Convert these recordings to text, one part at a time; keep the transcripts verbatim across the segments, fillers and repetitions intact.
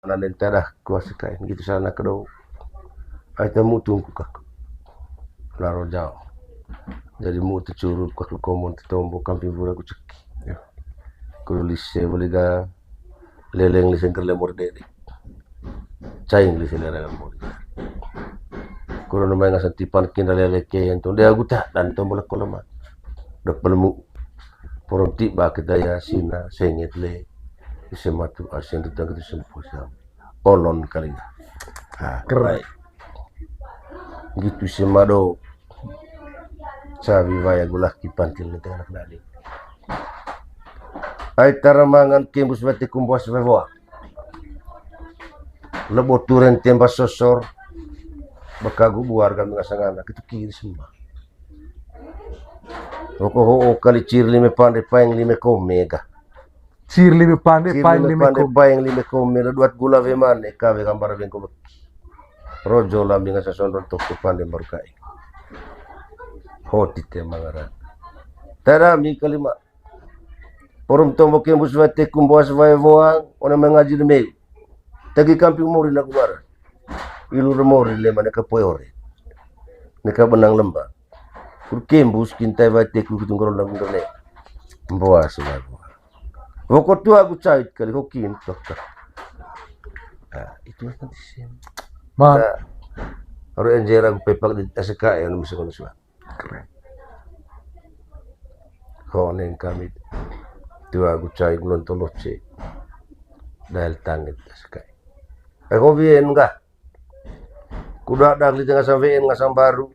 Nanden tadah kuasa kain gitu sana kedo. Ai tamu tungku kaku. Laro jauh. Jadi mu tu curup kaku komon tu tombo kamping pura ku ceki. Ya. Kuru lise boleh ga leleng lise ngger lemor dede. Caing lise lereng lemor. Kuru numai ngasa tipan kinda lele ke yang tu. Dia guta dan tombo leko lemak. Dok pelemu. Porom tiba kita ya sina sengit le. Ise matu asen tu tang kita sempuh sam. Olon kali ya. Ah, keren. Baik. Gitu sih mado. Sabi waya gulak kipan til nanti anak dadi. Ai taramangan kembus bati kumbuas wewoa. Lebo turen temba sosor. Bakagu buar kami ngasang anak itu kiri semua. Oko ho kali cir lime pande paing lime kome ga. Cir lime pande, paing lime kome. Paing lime kome, la duat gula we mane, kawe gambar bengko beki. Rojo lami ngasa sondon toko pande baru kai. Hoti te mangara. Tadami kalima. Porum tombo kembus wate kumbuas wae woang, ona mengaji demeu. Tagi kamping mori na kumara. Ilu remori le mane kapoe ore. Neka benang lemba. Kur kembus kintai wate ku kitung korona gundone. Mboa selagu. Woko tua gu cait kali hokin toh. Ah, itu kan sim. Man. Ro enjera gu pepak di S K M bisa kono suan. Keren. Koneng kami tua gu cait gulon toloce. Dahil tangit S K M. Eh, ko wien ga. Kuda dagli tengah sampein ngasang baru.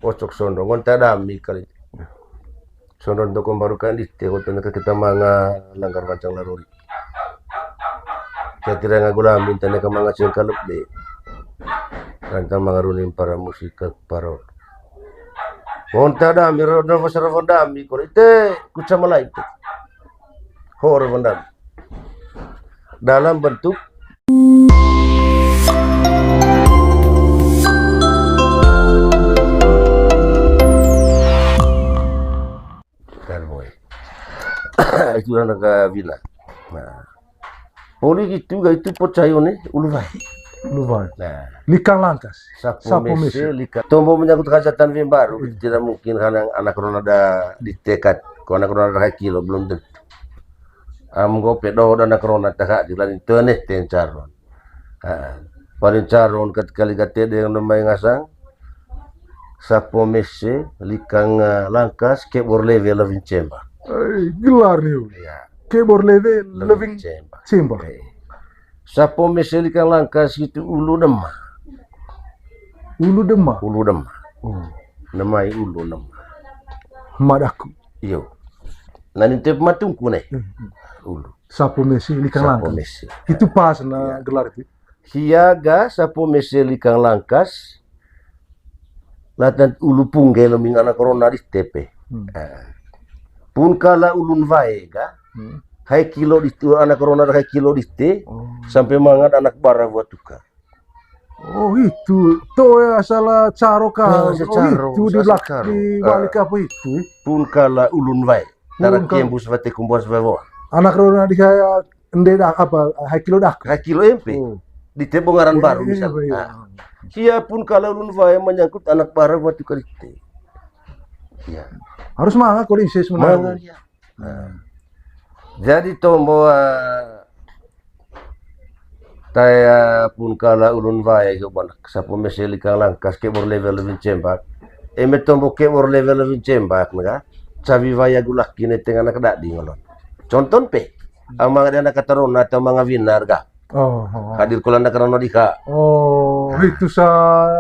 Ocok sondong, ngonta dami kali. Sondong toko baru kan di teh, hotel ke kita manga langgar pancang laruri. Saya tidak ngaku lamin, tanya ke manga cengka lebih. Ranta manga runin para musik ke paro. Ngonta dami, rodo pasar dami, kalau ite kucama lain tuh. Hor dami. Dalam bentuk Itu anak bina. Nah. Poli gitu ga itu percaya nih ulu wae. Ulu wae. Nah. Likang langkas. Sapo mese likang. Tombo menyangkut hajatan baru, tidak mungkin karena anak rona ada di tekad. Kalau anak rona ada kilo belum tentu. Am gope doho dana corona taha di lain teneh ten caron. Ha, paling caron kat kali gate de yang nemai ngasang. Sapo mese likang, eh, langkas kebor lewe lewin cemba. Eh, gelar nih. Ya. Kebor lewe lewin cemba. Cemba. Eh. Sapo mese likang langkas itu ulu dema. Ulu dema. Ulu dema. Oh. Nemai ulu dema. Madaku. Iyo. Nani tep matungku ne. Hmm. Ulu. Sapo mese likang langkas. Sapo mese. Itu pas na gelar itu. Hia ga sapo mese likang langkas. Latan ulu pungge lo ming anak corona di tepe. Hmm. Eh. Pun kala ulun wae ga. Hmm. Hai kilo di tu anak corona hai kilo di te. Oh. Sampai mangat anak bara buat tuka. Oh, itu. Tuh ya, salah caro kah? Oh, itu di belakang, di balik apa itu, eh? Pun kala ulun wae. Tara kembus wate kumbas wae. Anak rona di kaya ende dah, apa, hai kilo dah. Hai kilo M P. Oh. Di tebo ngaran baru misalnya. Iya, iya. Nah. Sia pun kala ulun wae menyangkut anak bara buat tukar ite. Iya. Harus manga kau di sebenarnya. Manga, iya. Nah. Jadi tombo, eh, taya pun kala ulun wae ke bana sapo mese likang langkas kebor lewe lewin cembak. Eme tombo kebor lewe lewin cembak nega. Cawi waya gulak kine tengah anak dadi ngolon. Contoh pe. Amang ada anak katarona atau manga winar ga. Oh, oh, oh. Hadir kola anak rona dika. Oh, itu sa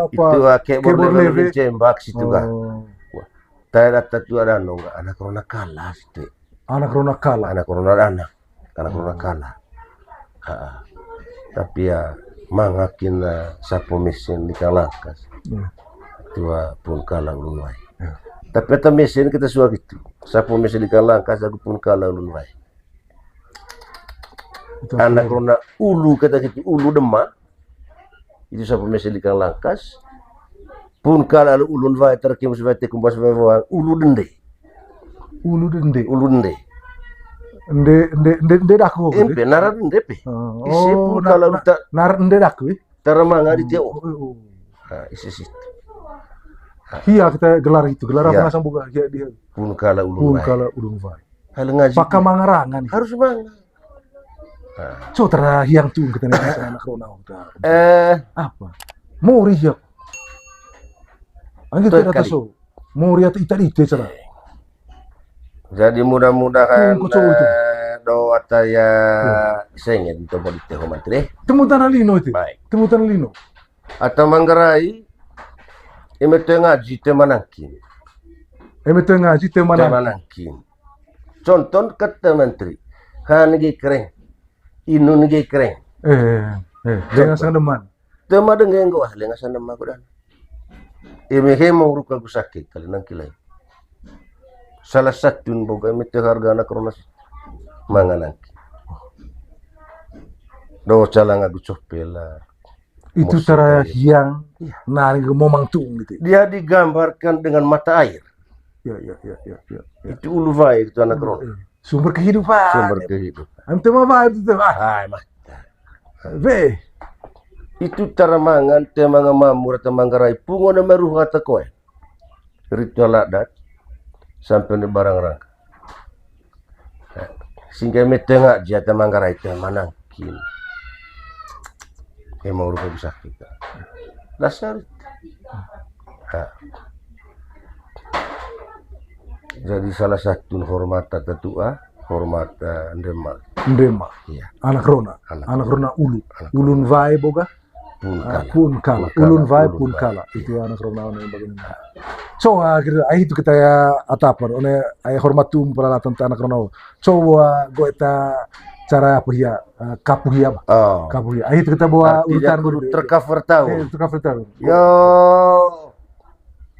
apa? Itu, ah, kebor lewe lewin cembak situ ga. Oh. Wah. Taya data tu ada nong anak rona kala situ. Anak rona kala. Anak rona anak. Anak rona kala. Ha. Tapi ya mangakin, eh, sapo mese likang langkas. Hmm. Tua pun kala ulun wae. Ya. Tapi kata mese kita suak itu. Sapo mese likang langkas aku pun kala ulun wae. Anak rona ulu kata kita ulu dema. Itu sapo mese likang langkas. Pun kala ulun wae terkimus wae tekumbas wae ulu dende. Ulu dende. Ulu dende. Ende, ende, ende, ende daku gitu. Empe, naran ende pe. Oh, isi oh, pun na-, kala na-, uta-, naran ende daku, eh? Tara manga di tio. Oh, oh, oh. Ha, isi situ. Hia kita gelar itu, gelar apa ngasang buka, hia dia. Pun kala ulun wae. Pun kala ulun wae. Hal ngaji. Paka mangarangan. Harus manga. Ha. So, tara hiang tuh kita nih, anak rona, udah. Eh. Apa? Mori hia. Angin tidak tahu so. Mori atau ita di itu, salah. Jadi mudah-mudahan, hmm, eh, doa taya, hmm, senge di tobo di teho mantri. Temu tanah lino itu. Baik. Temu tanah lino. Ata Manggarai, eme toe ngaji toe manangkin. Eme toe ngaji toe manangkin. Toe manangkin. Contoh kata mantri. Han ge kereng. Inun ge kereng. Eh, eh, eh. Contoh. Dengan sandeman. Tema dengeng go ah, lenga sana mako dan. Eme hemong ruka gu sakit kali nangkilai. Salah satu boga eme te harga anak rona si manga nangki. Do calanga gu copela. Itu tara hiang, iya, nari gu momang tung gitu. Dia digambarkan dengan mata air. Ya, ya, ya, ya, ya, ya. Itu ulu wae itu anak rona. Iya. Sumber kehidupan. Sumber kehidupan. Am tema wae itu tema. Hai, mah. Be. Itu tara mangan, te manga mamur, te Manggarai, pungo na maruha te koe. Ritual adat, sampai ni barang rangka. Singkai me tengah jia te Manggarai te manangkin. Emang rupa bisa kita. Dasar. Ha. Jadi salah satu hormat tata tua, hormat, eh, ndema. Ndema. Iya. Anak rona. Anak rona ulu. Anak rona. Ulun wae boga. Pun kala. Ah, pun kala. Pun kala. Ulun wae pun kala. Iya. Itu anak rona, one bagian. So, ah, kira, ah, itu kita ya atapan, one, ah, hormat tum peralatan ta anak rona. Coba gue ta cara apa ya? Eh, kapu hia, bah. Oh. Kapu hia. Ah, itu kita bawa urutan kudu dulu. Tercover tahu. Eh, tercover tahu. Yo.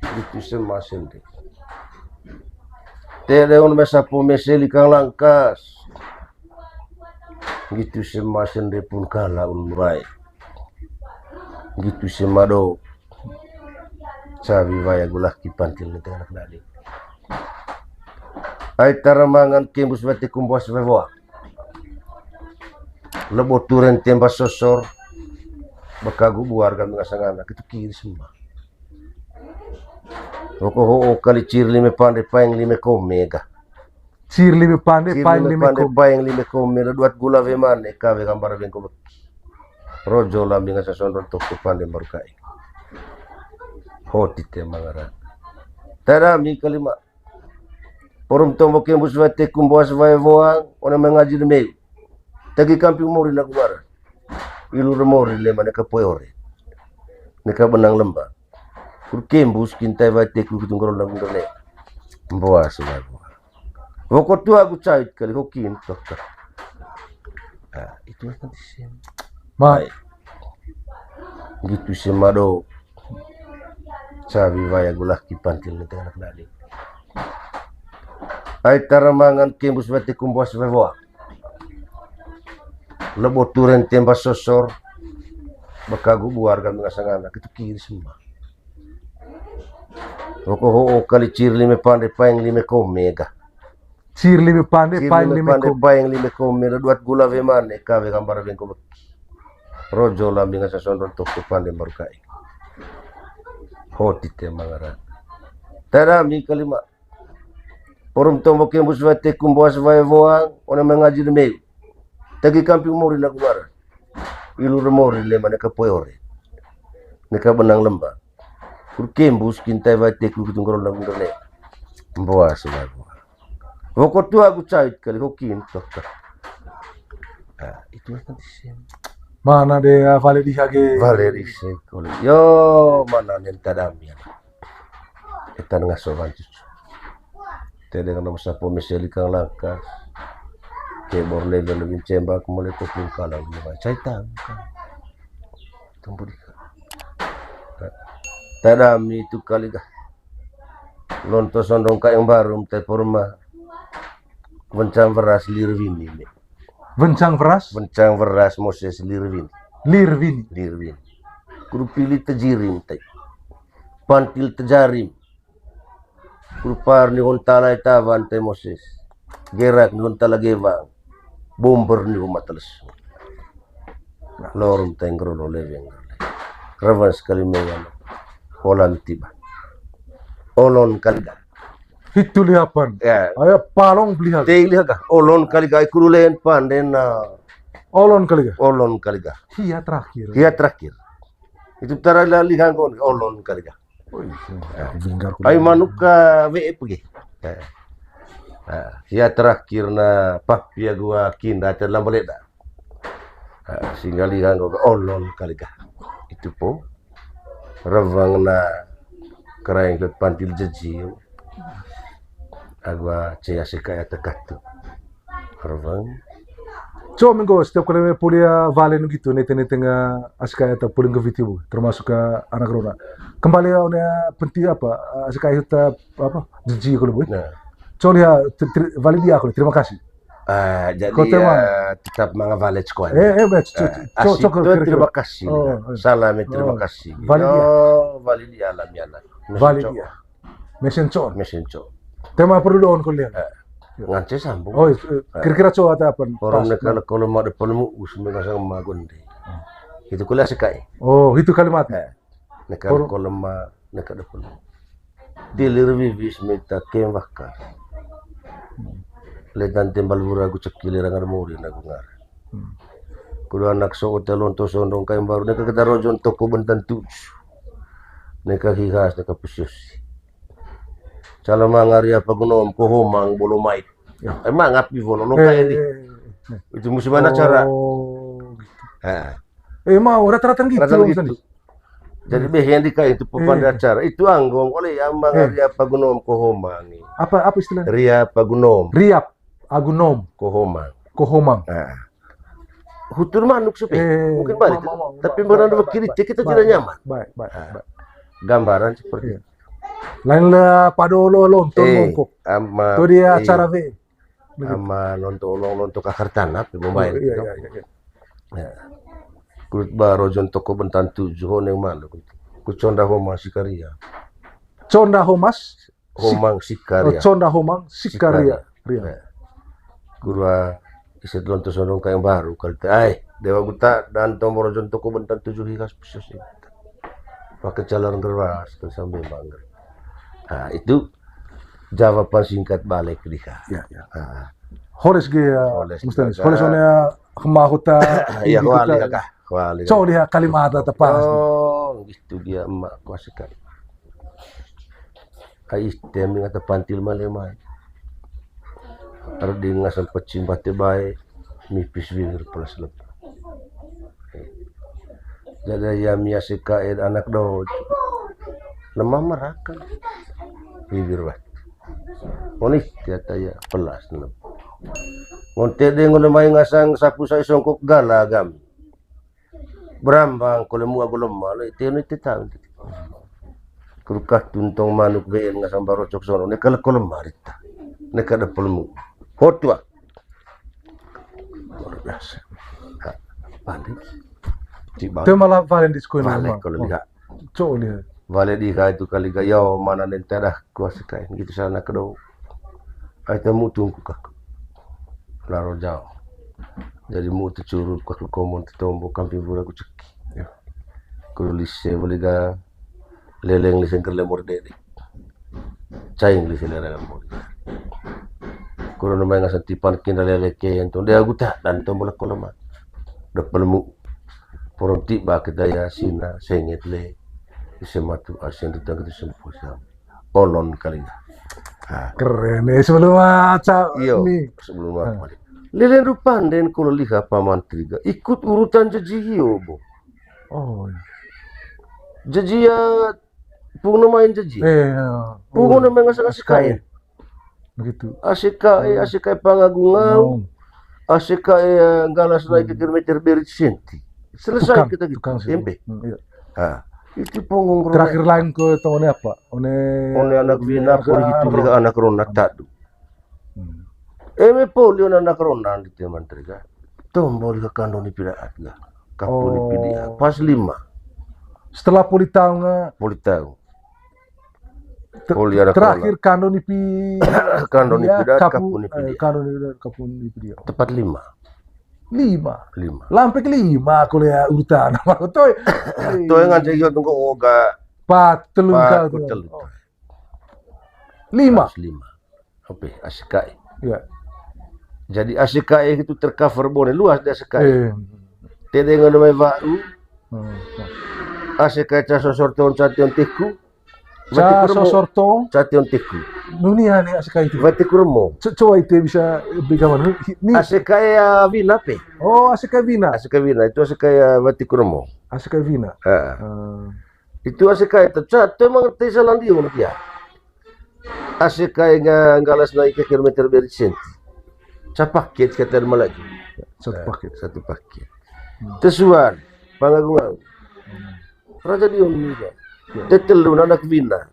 Gitu semasin deh. Tele on mesa po meseli kang langkas. Gitu semasin deh pun kala ulun wae. Gitu semado. Sawi waya gulaki pantil ni anak dadi. Ai tara mangan kembus wati kumbuas wewoa. Lebo turen temba sosor, bakagu buar kami ngasang anak, itu kiri semua. Poko ho'o kali cir lime pande paing lime kome ga. Cir lime pande paing lime kome. Cir lime pande paing lime kome, duat gula we mane, kawe gambar bengko beki. Rojo lambing asa sondron toko pande baru kai. Hoti te mangara. Tadami kalima. Porum tombo kembus wae tekum boas wae woang, one mengaji de meu. Tagi kamping mori na gumara. Ilu de mori le mane ka poe ore. Neka benang lemba. Kur kembus kintai wae teku kitung gorong na gunderne. Mboas wae woang. Woko tua gu cawit kali ko kin toh. Ah, itu kan sem. Mai. Gitu semado. Sawi waya gulaki pantil ni tengah nadi. Ai tara mangan kembus wati kumbuas wewoa. Lebo turen temba sosor. Bakagu buar kami ngasang anak itu kiri semua. Poko ho'o kali cir lime pande paing lime kome ga. Cir lime pande, paing lime kome. Cir lime pande, paing lime kome, duat gula we mane, kawe gambar bengko beki. Rojo lambing asa sondron toko pande baru kai. Hoti te mangara. Tadami kalima. Porum tombo kembus wae tekum boas wae woang, one mengaji de meu. Tagi kamping mori na gumara. Ilu de mori le mane ka poe ore. Neka benang lemba. Kur kembus kintai wae teku kitung gorong na gunderne. Mboas wae woang. Woko tua gu cawit kali ko kin toh. Ah, itu kan sem. Mana de, ah, vale di hage. Vale di sekol. Yo, mana nen tadami ya. Etan ngaso bancu. Te dengan nomor sapo meseli kang langkas. Ke bor lele lebih cembak mulai ko pun kalang lebih baik. Cai tang. Tumpu di. Tadami itu kali ga. Lonto sondong kaeng barum te porma. Wencang weras lir wini me. Wencang weras? Wencang weras Moses lir wini. Lir wini. Lir wini. Kudu pili tejirim te. Pantil tejarim. Kudu par ni hontalai tawan te Moses. Gerak ni unta lagi bang. Bomber ni umat lesu. Lorum tengger lo leweng. Revan sekali mengan. Olan tiba. Olon kaliga. Hitu lihapan. Ya. Aya palong belihan. Tei liha kah? Olon kaliga ikulu len pandena. Olon kaliga. Olon kaliga. Hia terakhir. Hia terakhir. Itu tara la liha kon olon kaliga. Oh, iya. Ai manuk ka we pegi. Ya. Ah, hia terakhir na papia gua kinda te lambaleda. Ah, singgali hanggo olon kaliga. Itu po. Rawang na karaeng ke pantil jaji. Agua cea seka ya tekatu. Rawang. Cowok minggu setiap kali me puli ya vale nu gitu, nete-nete nga asika ya tak puli nge video, termasuk ke anak rona. Kembali ya, one penting apa, asika ya tak apa, jaji kalau boy. Nah. Cowok lihat, ter-, ter-, vale dia aku, terima kasih. Ah, jadi tetap mangavale cekuan. Eh, eh, bet, cok, cok, terima kasih. Salam, terima kasih. Vale dia. Vale dia alami anak. Vale dia. Mesin cok. Mesin cok. Tema perlu doon kuliah. Ngance sambung. Oh, kira-kira cok atau apa? Orang neka kalau mau depan mu, usmi kasang magon deh. Itu kuliah sekai. Oh, itu kalimat. Neka kalau ma, neka depan mu. Dilir wiwis mita kembaka. Letan tembal bura gu cekili rangar muri na gu ngar. Kudu anak so hotel lonto sondong kain baru neka kita rojon toko bentan tuju. Neka hihas, neka pusius. Cala mangaria pagunom ko homang bolo mait. Emang api bolo lo kain di. Itu musim mana cara? Eh, mau rata-rata gitu. Jadi beh yang dika itu pepanda acara. Itu anggong oleh yang mangaria pagunom ko homang ni. Apa, apa istilahnya? Ria pagunom. Riap agunom. Ko homang. Ko homang. Hutur manuk supe. Mungkin balik. Tapi mana ada kiri kita tidak nyaman. Baik, baik, baik. Gambaran seperti itu. Lain le padolo lonto mongkok. Ama. Tuh dia acara be. Ama lonto long lonto kakar tanah, mau main. Iya, iya, iya. Kut baro jon toko bentan tujuh honeng malu. Kut conda homang sikaria. Conda homas? Homang sikaria. Conda homang sikaria. Kurua iset lonto sondong kain baru kali te. Ai, dewa guta dan tombor jon toko bentan tujuh hikas pusus. Pakai calon geras sambil bangga. Nah, itu jawaban singkat balik liha. Ya, ya. Holes ge ya, Mustanis. Holes one ya, kemahuta. Ya, wali kaka. Wali. Cowok liha kalimat tepat. Oh, gitu dia emak kuasa kali. Ai temi ata pantil male mai. Arding ngasam pecim bate bae, mipis wiwir pelas lep. Jadi ya mia seka anak dot. Lemah merakan. Wiwir bat. Onih tiata ya pelas lep. Ngonte de ngone mai ngasang sapu sai songkok gala gam. Berambang kole mua golem male tene te tahu. Kurkah tuntong manuk been ngasang barocok sono ne kale kolem marita. Ne kada pelemu. Hotua. Luar biasa. Pandai. Cik bang. Itu malah paling di sekolah. Paling kalau lihat. Cok lihat. Balik di kai tu kali gaya mana nen tadah kuasa kain gitu sana kedo. Ai temu tungku kak. Laro jauh. Jadi mu tu curu kak komon tu tombo kamping bura ku ceki. Ya. Kuru lise boleh ga leleng lise ker lemor dede. Caing lise lemor. Kuru namai ngasa tipan kinda lele ke yang tu dia guta dan tombo lako lemak. Depel mu. Porom tiba kita ya sina senget le. Ise matu asen di tangga tu sempo siam. Olon kali ya. Keren ya sebelum aca. Iyo, sebelum apa. Lele rupan den kulo liha paman tiga ikut urutan jaji hio bo. Oh. Jaji ya pung namain jaji. Pung namain ngasa ngasa kain. Begitu. Asika eh, asika eh pangagungan. Asika eh galas naik ke kilometer berit senti. Selesai kita gitu. Empe. Itu punggung terakhir lain ke tahun apa? One anak bina pun gitu mereka anak rona tadu. Eme poli one anak rona di teman mereka. Tombol ke kandung di piraat ga. Kapuni pidia. Pas lima. Setelah poli tahun. Poli tahun. Te-, Poli ada terakhir corona. Kando nipi Kando nipi dia, daat, kapu, kapu nipi eh, dia. Kando nipi daat, kapu nipi dia. Tepat lima. Lima. Lima. Lampe ke lima aku lihat urutan. Aku tuh. Tuh yang ngajak juga tunggu oga. Pat, telung Pat, kali tuh. Telung. Oh. Lima. Pas lima. Apa? A C K I. Ya. Jadi A C K I itu tercover boleh luas di A C K I. Eh. Tede ngono mai wa'u. Hmm. A C K I ca sosorton ca tionteku. Ca Watikuremo. Sosorton. Ca tionteku. Nuni ane A C K I itu. Watikuremo. Co-, coba itu bisa beri gambar. Ni. A C K I ya Wina pe. Oh, A C K I Wina. A C K I Wina itu A C K I ya Watikuremo. A C K I Wina. Heeh. Hmm. Itu A C K I itu, ca, tu emang ti salah dia, menurut dia. A C K I nga-, nggalas naik ke kilometer bersin. Ca paket kata Malaju. Satu paket. Eh, satu paket. Hmm. Tesuan, Pangagungan. Hmm. Raja Dion ini, ya. Ya. Tetelu anak Wina.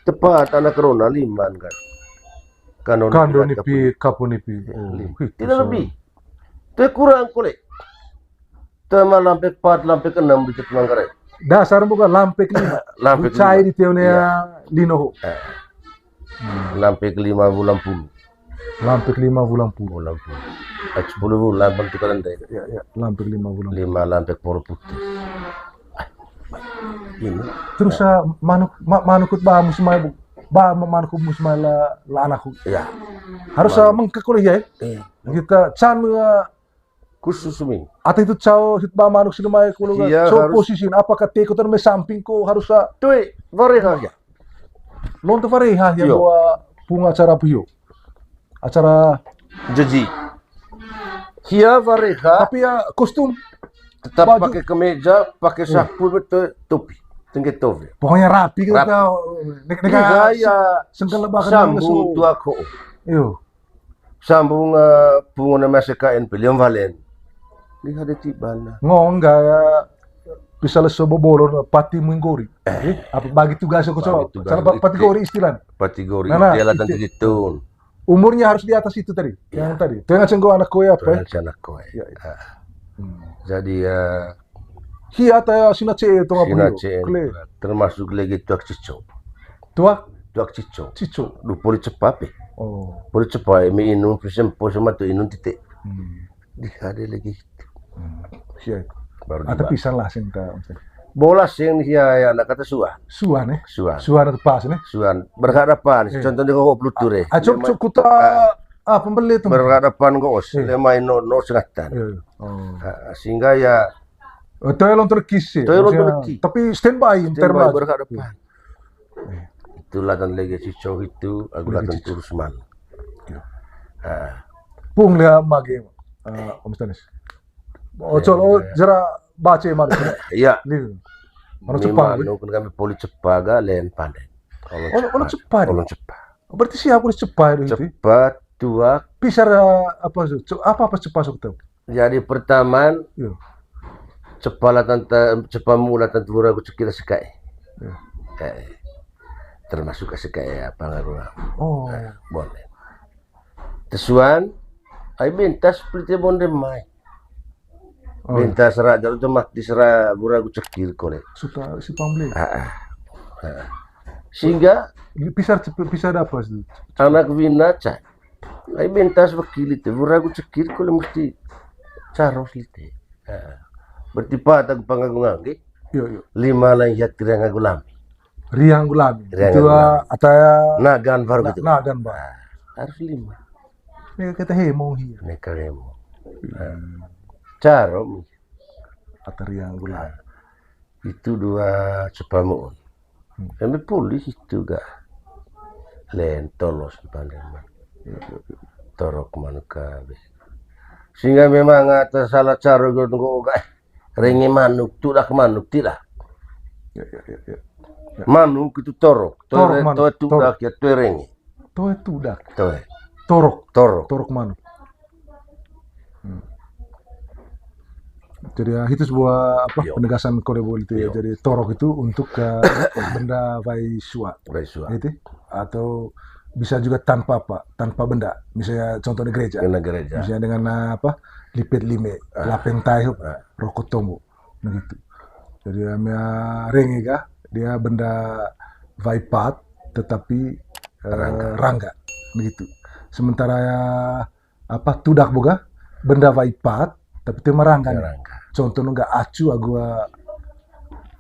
Tepat anak Rona, liman kan. Kando nipi, kapu nipi. Oh, lima. Tidak lebih. Itu kurang kole. Tema lampe pat, lampe enam di Manggarai. Dasar bukan lampe lima. Lampe lima. Cai di teone ya. Iya. Lino. Eh. Hmm. Lampe lima bulan puluh. Lampe lima bulan puluh. Bulan puluh. Eh, sepuluh bulan bentuk kalender. Ya, ya, lampe lima bulan. Lima lampe polo putih. Ah, ini. Terus, ah, manuk, ma-, manuk kut ba musim ai, Bu. Ba ma-, manuk kut musim ai la, la anakku. Ya. Harus, ah, mengkek oleh ya. Iya. Kita can, ah, Khusus mi. Ata itu cau hit ba manuk sini mai kulo ga. Iya, so harus posisi apakah te ikutan me samping ko harus sa. Tui, wareha ya. Lonte wareha ya. Iyo. Buat pung acara pio. Acara jaji. Hia wareha. Tapi ya kostum. Tetap baju. Pakai kemeja, pakai sapu, betul, topi. Tengge topi. Pokoknya rapi gitu. Rapi. Tau. Nek, nek, iya, ya. Sengkel lebakan sambung tua ko. Iyo. Sambung, eh, pungun M S K N P, Liam Valen. Lihat di Cibana. Ngong gaya bisa leso bobolon pati menggori. Eh. Eh, apa bagi tugas aku coba? Bagi tugas. Salah, pa-, pati gori istilah. Pati gori, nah, nah, istilah tentang itu. Umurnya harus di atas itu tadi. Iya. Yang tadi. Tuh yang ngaceng gua anak kue apa ya? Tuh yang anak kue. Iya, iya. Ah. Hmm. Jadi, eh, Hia ta sina ce tong apa sina hio? Ce, kle. Termasuk lagi tuak cico. Tuak? Tuak cico. Cico. Duh, poli cepa pe. Oh. Poli cepa, eme inung, pisempo sama tu inung tite. Hmm. Di ada lagi. Hmm. Hia itu. Baru. Atau dibawa. Pisan lah sing ta. Bola sing hia ya, anak kata suan. Suan, eh? Suan. Suan atau pas, nih? Suan. Berhadapan, eh. Contohnya kok pelutur, eh. Ah, cok, cok, kuta, ah, pembeli tuh. Berhadapan kok, eh. Lemai no, no sengatan. Iya, iya. Oh. Ah, sehingga ya, oh, toya lontar kis ya? Toya lontar kis. Tapi standby, standby, berhadapan. Eh. Itu latan lagi cico itu, aku latan terus man. Iya. Ah. Pung lihat mage, eh, Om Stanis. Oh, col, oh, jera bace malu. Iya. Ni. Mana cepat, kan kami poli cepat ga len pandai. Kalau cepat. Kalau cepat. Berarti siapa boleh cepat itu? Cepat, tuak. Pisar, eh, apa tu? Apa, apa cepat sok tahu? Jadi pertama, iya. Cepat lah tante, cepat mula tante mura aku cekil sekai. Iya. Eh, termasuk sekai apa ngaruh. Oh. Eh, boleh. Tesuan, ai bentas pelite bonde mai. Oh. Bentas ra, jalu temak disera buragu cekil kole. Suka si pamble. Ah, ah. Ah. Sehingga pisar cepe-, pisar dapat sih. Anak wina ca. Ai bentas wakili te buragu cekil kole mesti caros lite. Ah. Berarti pat aku pangagung angge. Iya, iya. Lima lain hiat kira ngagu lami. Riang Gulami. Riang itu Gulami. Ataya nagan baru na-, gitu. Nagan baru. Ah, harus lima. Neka kata hemong hia. Neka hemong. Hmm. Caro mi. Ata Riang Gulami. Itu dua cepamuun. Hmm. Sampai pulih itu ga. Len tolos pandeman. Torok manuk kabe. Sehingga memang ata salah caro gitu, nggak, eh, Renge manuk, tudak manuk, tidak. Ya, ya, ya, ya. Ya. Manuk itu torok. Torok manuk. Toe tudak, torok. Ya, toe renge. Toe tudak. Toe. Torok. Torok. Torok manuk. Hmm. Jadi, ya, itu sebuah, apa, penegasan kode politik. Yo. Jadi, torok itu untuk, eh, benda vai sua. Vai sua. Itu. Atau bisa juga tanpa apa, tanpa benda. Misalnya, contohnya gereja. Kena gereja. Misalnya dengan, eh, apa, lipet lime, ah, lapen tai, ah, rokok tombo. Begitu. Jadi, ame renge ga, dia benda vai pat, tetapi, eh, rangga. Rangga. Begitu. Sementara ya, apa, tudak boga, benda wai pat, tapi toe ma rangga nih. Rangga. Contohnya ga acu agu, eh,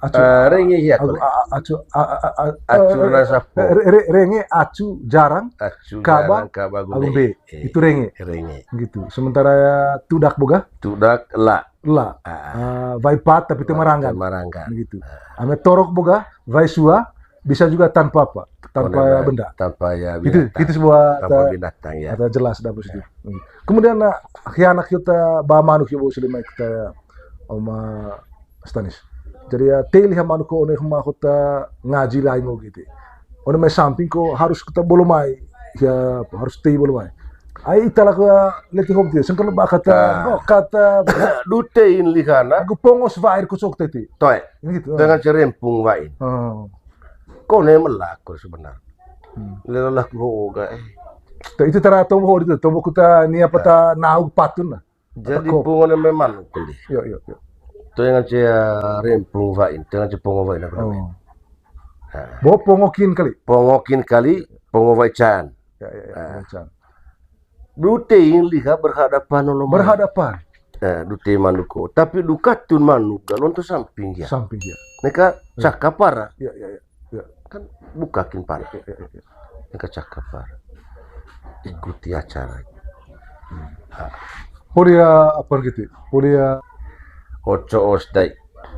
acu, eh, renge hia agu, kole. A-, a-, acu, a-, a-, a-, acu eh, rasa po. Eh, re-, re-, renge acu jarang, acu kaba, jarang, kaba agu agu mbe. Mbe. Eh, itu renge. Renge. Gitu. Sementara ya tudak boga? Tudak la. La. Ah. Ah, wai pat tapi toe ma rangga. Toe ma rangga. Gitu. Ah. Ame torok boga, wai sua, bisa juga tanpa apa? Tanpa ya benda. Tanpa ya binatang. Itu, itu sebuah tanpa ta-, binatang, ya. Kata jelas dapur situ. Ya. Kemudian, nah, hianak kita ba manuk ya, Bos, lima kita, Oma Stanis. Jadi ya, tei liha manuk ko one huma kota ngaji lain mau gitu. One mai samping ko harus kita bolo mai. Ya, harus tei bolo mai. Ai ita lah ke leti hom tei. Sengkel ba kata, ah, oh, kata. Dutein lihana. Aku pongos wair kusuk teti. Toe. Gitu. Dengan cerempung wain. Oh. Kone melak ko sebenarnya. Hmm. Lelah ku ho ga, eh. Ta itu tara tombo ho itu, tombo kuta ni apa ta nau patun lah. Jadi pungo ne memang kundi. Yo, yo, yo. Toe ngance, eh, rempung wain, toe ngance pongo wain aku. Oh. Nah. Bo pongo kin kali. Pongo kin kali, pongo wai can. Ya, ya, ya, nah. Wai can. Dutein liha berhadapan olo manuk. Berhadapan. Eh, dutei manuk ko. Tapi du katun manuk ga lonto samping dia. Samping dia. Neka cakap para. Ya, ya, ya. Ya. Kan buka kin para. Ya, ya, ya, ya. Neka cakap para. Ikuti acara. Hmm. Ha. Podia apa gitu? Podia oco os dai.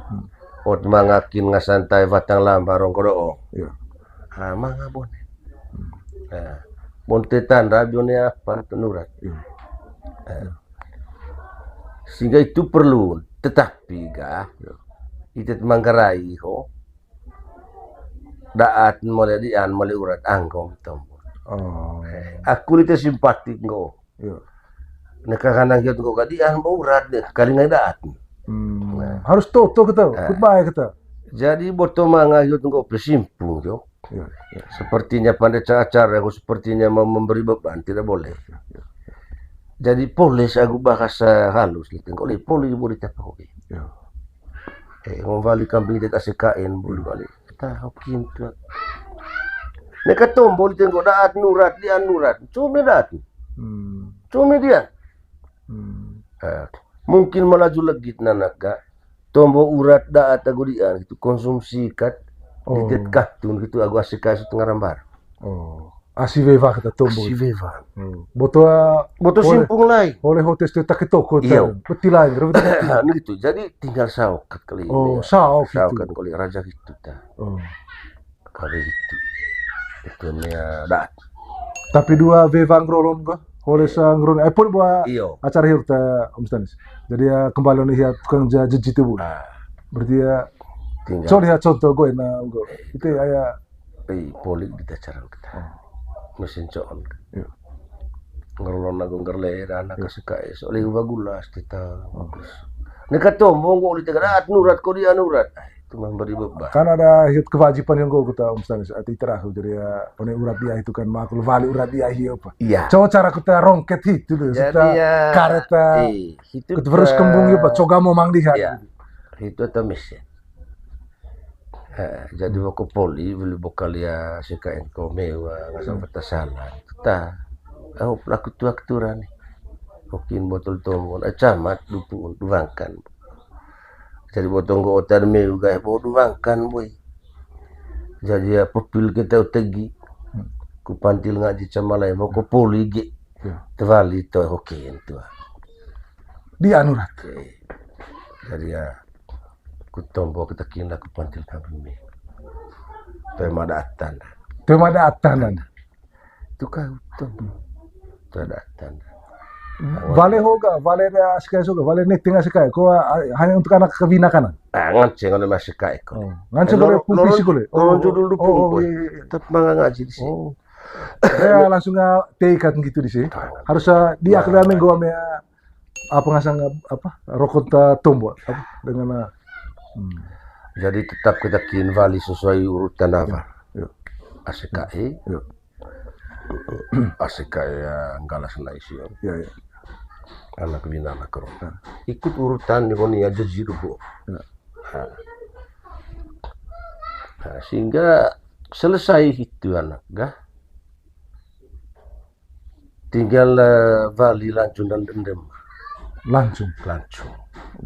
Hmm. Ot mangakin ngasantai watang lamba rongko doong. Ya. Ah, manga bone. Hmm. Ah, bonte tanda bione apa nurat. Ya. Ah. Sehingga itu perlu, tetapi ga, ya, ita manggarai ho. Daat mole dian mole urat anggom tombo. Oh. Aku lite simpatik nggo. Ya. Neka kanang hiot nggo ga dian bo urat de, kali ngai daat. Hmm. Nah. Harus toto kita, ah, khutbah kita. Jadi boto manga hiot nggo pesimpung yo. Ya, ya. Sepertinya pandai cara, sepertinya mau memberi beban, tidak boleh. Ya, ya, ya. Jadi polis aku bahasa halus gitu. Kok li polis boleh tiap aku. Ya. Eh, ngom wali kambing tet A C K N bulu bali. Tah, okin tu. Neka tombo lite nggo daat nurat, dian nurat. Cumi daat. Hmm. Cumi dian. Hmm. Eh, mungkin melaju legit nanak ga. Tombo urat daat agu dian gitu, konsumsi kat. Oh. Litet katun gitu agu A C K S tengah rambar. Oh. Asi wewa kata tombo. Asi wewa. Hmm. Boto, boto oleh, simpung lai. Oleh hotes tu tak toko ta. Iyo. Beti lain, rambut. Nah, gitu. Jadi tinggal saokat kali. Oh, ya. Saokat gitu. Saokat kali raja gitu ta. Oh. Kali itu. Itu nia daat. Tapi dua wewa ngrolon ko. Oleh sa ngrolon. Eh, pun buat, iyo, acara hiu ta Om Stanis. Jadi ya kembali nih ya tukang ja-, jeji tu bu. Ah. Berarti ya. Tinggal. So lihat contoh gue nah gue. Itu ya, ya. Pei polik di tacaran kita. Oh. Mesin coon. Iya. Ngerlon agung ngerle dan anak, iya, kasih K S. Oleh uba gulas kita. Oh. Bagus. Neka tombo nggo oli tegara nurat ko dia nurat. Ah, itu memberi beban. Kan ada hiut kewajiban yang nggo kita Om Stanis, ati terakhir jadi ya, one urat dia itu kan makul wali urat dia hiu apa. Iya. Coba cara kita rongket itu tuh, jadi kita ya, kareta, eh, itu kita terus ke kembung ya, Pak. Coga mau mang lihat. Iya. Itu atau mesin. Heeh, jadi woko poli, weli bokalia seka engko mewa, ngasang petasalan. Ta, au pelaku tuak turani. Okin botol tombon, eh, camat, dupu, duwangkan. Jadi botong ko otan meu, gae bo duwangkan, boy. Jadi ya, pepil kita utegi. Ku pantil ngaji camalai, woko poli ge. Ya. Tewali to, okin tu. Di anu rat. Oke. Jadi ya, Ku tombo kita kina ku pantil kami mi. Toe mada atan. Toe mada atan. Tu ka utom. Toe ada atan. Wale hoga, wale da sikai soga, wale neting sikai. Ko, ah, hanya untuk anak kewina kanan. Ah, nganceng oleh masih kai ko. Oh, nganceng oleh pupisi kole. Oh, judul dupu. Oh, iya, iya, iya. Tetap manga ngaji di sini. Oh. Ya, langsung, ah, teikat gitu di sini. Harus, ah, dia kena minggu ame, ah, apa ngasang, apa, rokok ta tombo, apa, dengan, ah, hmm. Jadi tetap kita kin wali sesuai urutan apa? Ya, ya. A C K I. Ya. A C K I ya, galas na isi, ya. Ya, ya. Anak bina anak ro. Ya. Ikut urutan di koni aja jiru, Bu. Ya. Nah. Nah, sehingga Selesai itu anak gah. Tinggal, eh, wali langsung dan dendam. Langsung. Langsung.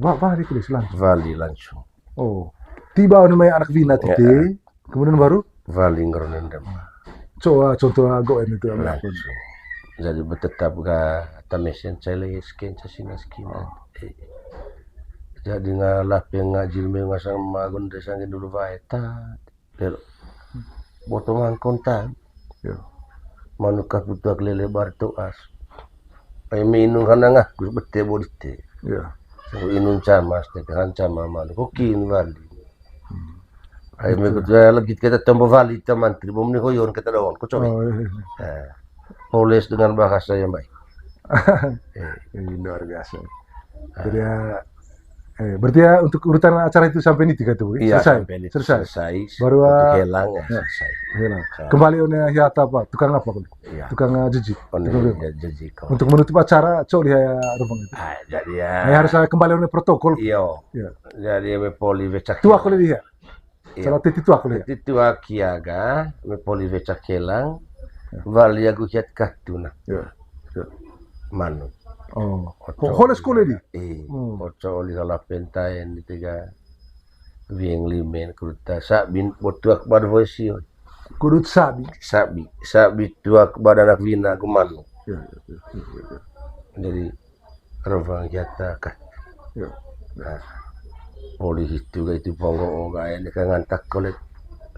Wa-, wali kulis langsung. Wali langsung. Oh. Tiba anu mai anak wina titi, kemudian baru? Wali nggeronen dem. Coba contoh ago ini tuh, anak. Langsung. Jadi betetap ga tamesen cele skin cacina skin. Oh. Eh. Jadi nga lapeng nga jilme nga sama gonde sangin dulu wae ta. Lelo. Boto mangkon ta. Ya. Manuk kaputuak lele bar toas. Ai minum hanang ah, gus bete bodite. Ya. Sangku inung camas, tekahan cama manuk. Kokin wali. Hmm. Ai mekut ya lagi kita tombo wali ta mantri, bom ni hoyon kita doang, kocok. Oh, iya, iya. Eh, polis dengan bahasa yang baik. Eh. Ini luar biasa. Jadi ya, eh, berarti ya untuk urutan acara itu sampai niti kah tuh? Iya, selesai. Sampai niti selesai. Selesai. Baru, untuk ah, helang ya, ya, selesai. Helang. Ah. Kembali one hia ta apa? Tukang apa, Kul? Iya. Tukang, ah, jejik. One, tukang, iya, jejik. Untuk menutup acara, cok lihat ya, Reveng itu. Ah, jadi ya. Nah, harus, ah, kembali one protokol. Iyo. Iya. Jadi ya, poli becak. Tuak lihat. Iya. Salah titi tuak lihat. Titi tuak kia ga, me poli becak helang, ya, wali agu hiat katu nah. Iya. Iya. Manuk. Oh. Oco. Ho-, holes kole di? Iya. Hmm. Oco oli salah pentaen di tiga. Wieng limen kuruta sabin botuak bad voisi. Kudut sabi. Sabi, sabi tuak bad anak wina ku manuk. Iya, iya, iya, iya, iya. Jadi, Reveng jata kah. Yo. Nah, poli hitu ga itu ponggo o ga ya, neka ngantak kole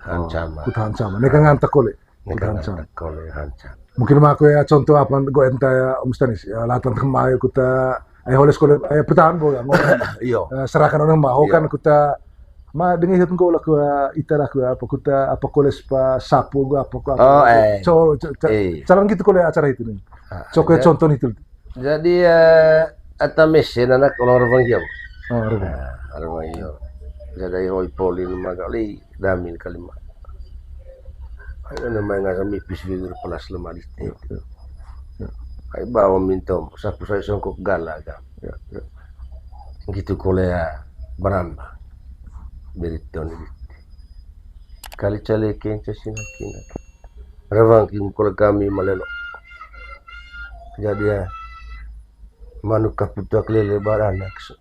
hancama. Oh, kut hancama. Neka ngantak kole. Neka ngantak kole hancama. Mungkin mako ya contoh apa go enta ya, Om Stanis, ya, latan kemai kuta, ai holes kole, ai pertahan bo ya, ngomong. Iyo. Eh, serahkan orang mau kan kuta, ma, dengan itu nggo lah kua, ita lah kua, apa kuta, apa koles pa sapu go, apa kua, apa. Oh, eh. Co-, co-, ca-, eh, calon gitu kole acara itu nih. Ah, cok ya, contoh itu. Jadi, eh, ata mesen anak orang Reveng hia. Oh, Reveng. Ah, Reveng hia. Jadi, hoi polin magali damin kalima. Ai, nama ngasa mipis wigur pelas lemari. Iya, iya. Iya. Ai, bawa mintom, sapu sai songkok gala ga. Iya, iya. Gitu kole ya, baramba. Beriton gitu. Kali cale kenca sinakin. Reveng ki mukul kami malelo. Jadi ya, manuk kaputuak lele baranak sa-,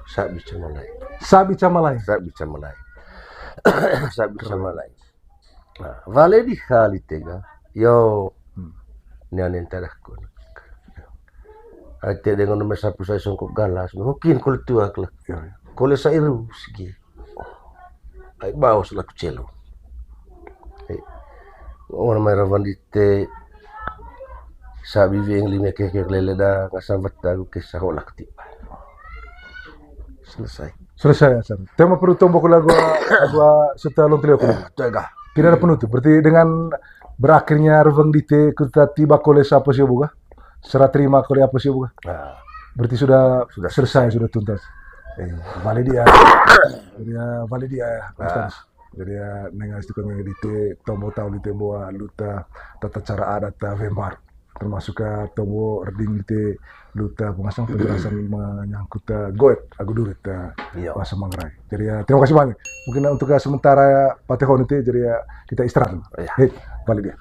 sabi camalai. Sabi camalai. Sabi camalai. Sabi camalai. Nah, wale di kali tega. Yo. Hmm. Ni anen tadah kun. Ate dengan nomor sapu saya songkok galas. Mungkin kole tuak lah. Ya, ya. Kole sairu sigi. Ai baos laku celo. Eh, orang mai Reveng dite sabi wieng lime keke lele da ngasa weta ku kesa ho laku tiba. Selesai. Selesai acara. Tema penutup buku lagu, lagu serta long trio kuning. Tega. Tidak ada penutup. Berarti dengan berakhirnya Reveng dite kuta tiba kole sapa sio buka? Serah terima kole apa sio buka? Nah. Berarti sudah selesai, sudah tuntas. Eh, balik dia. Jadi ya, balik dia, Ustaz. Jadi ya, nengas itu kami dite, tombo tahu dite bahwa luta tata cara adat ta wemar. Termasuk ka tombo erding dite luta pengasang penjelasan menyangkut, eh, goet agu durit, eh, bahasa Manggarai. Jadi ya, terima kasih banyak. Mungkin untuk, eh, sementara ya, Pak Teho nanti, jadi ya, kita istirahat dulu. Iya. Hei, balik dia.